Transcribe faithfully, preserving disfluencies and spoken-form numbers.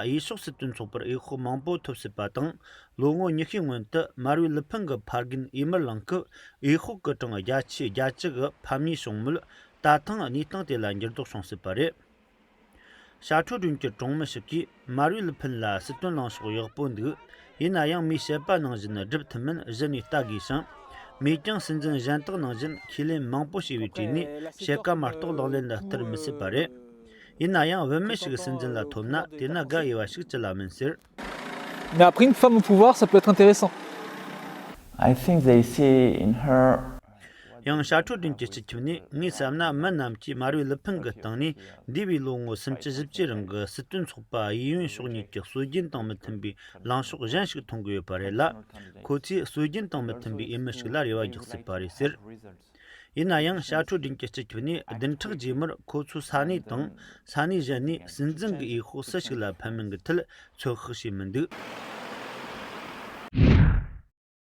གཡས་ཕྱོགས་སྲིད་དོན་ཚོགས་པར་འོས་ཤོག་མང་པོ་ཐོབ་སྲིད་པ་དང་། ལོ་ངོ་ཉི་ཤུའི་སྔོན་དུ་མར་ཝེ་ལི་ཕིན་གྱི་ཕ་རྒན་ཨི་མར་ལང་སྐབས་འོས་ཤོག་གི་གྲངས་བརྒྱ་ཆའི་བརྒྱད་ཅུ་གི་ཕམ་ཉེས་བྱུང་མུས། ད་ཐེངས་གནས་སྟངས་དེ་ལ་འགྱུར་ལྡོག་བྱུང་སྲིད་པ་རེད། ཤ་ཁྲོ་སྒྲོན་གྱི་གྲོང་མི་ཞིག་གིས་མར་ཝེ་ལི་ཕིན་ལ་སྲིད་དོན་ལངས་ཕྱོགས་ཡག་པོ་འདུག་ཡིན་ན་ཡང་མིས་བཤད་པ་ནང་བཞིན་སྒྲུབ་ཐུབ་མིན་གཞི་ནས་ལྟ་དགོས་ཤིང་། མིས་ཀྱང་སྲིད་འཛིན་གཞན་དག་ནང་བཞིན་ཁས་ལེན་མང་པོ་བྱས་པའི་གྲས་ནས་བཤད་ཀ་མ་གཏོགས་ལག་ལེན་ལ་བསྟར་མི་སྲིད་པ་རེད། ཡིན་ན་ཡང་བུད་མེད་ཞིག་སྲིད་འཛིན་ལ་ཐོབ་ན་དེ་ན་དགའ་འོས་པ་ཞིག་ཅི་ལ་མིན་ཟེར། Mais après, une femme au pouvoir, ça peut être intéressant. I think they see in her ཡང་ཤ་ཁྲོ་སྒྲོན་གྱི་སྤྱི་ཁྱབ་ནས། ངས་བསམ་ན་མི་རྣམས་ཀྱིས་མར་ཝེ་ལི་ཕིན་གྱི་སྟེང་ནས་འདས་པའི་ལོ་ངོ་སུམ་ཅུ་བཞི་བཅུའི་རིང་གི་སྲིད་དོན་ཚོགས་པ་གཡས་གཡོན་ཕྱོགས་གཉིས་ཀྱི་སྲོལ་རྒྱུན་དང་མི་མཐུན་པའི་ལངས་ཕྱོགས་གཞན་ཞིག་མཐོང་གི་ཡོད་པ་རེད་ལ། ཁོ་ཚོས་སྲོལ་རྒྱུན་དང་མི་མཐུན་པའི་འོས་མི་ཞིག་ལ་རེ་བ་རྒྱག་སྲིད་པ་རེད་ཟེར། ཡིན་ན་ཡང་ཤ་ཁྲོ་སྒྲོན་གྱི་སྤྱི་ཁྱབ་ནས་བདུན་ཕྲག་རྗེས་མར་ཁོ་ཚོའི་ས་གནས་དང་ས་གནས་གཞན་ནས་སྲིད་འཛིན་གྱི་འོས་ཤོག་སུ་ཞིག་ལ་ཕན་མིན་གྱི་ཐད་ཚོད་དཔག་བྱས་མི་འདུག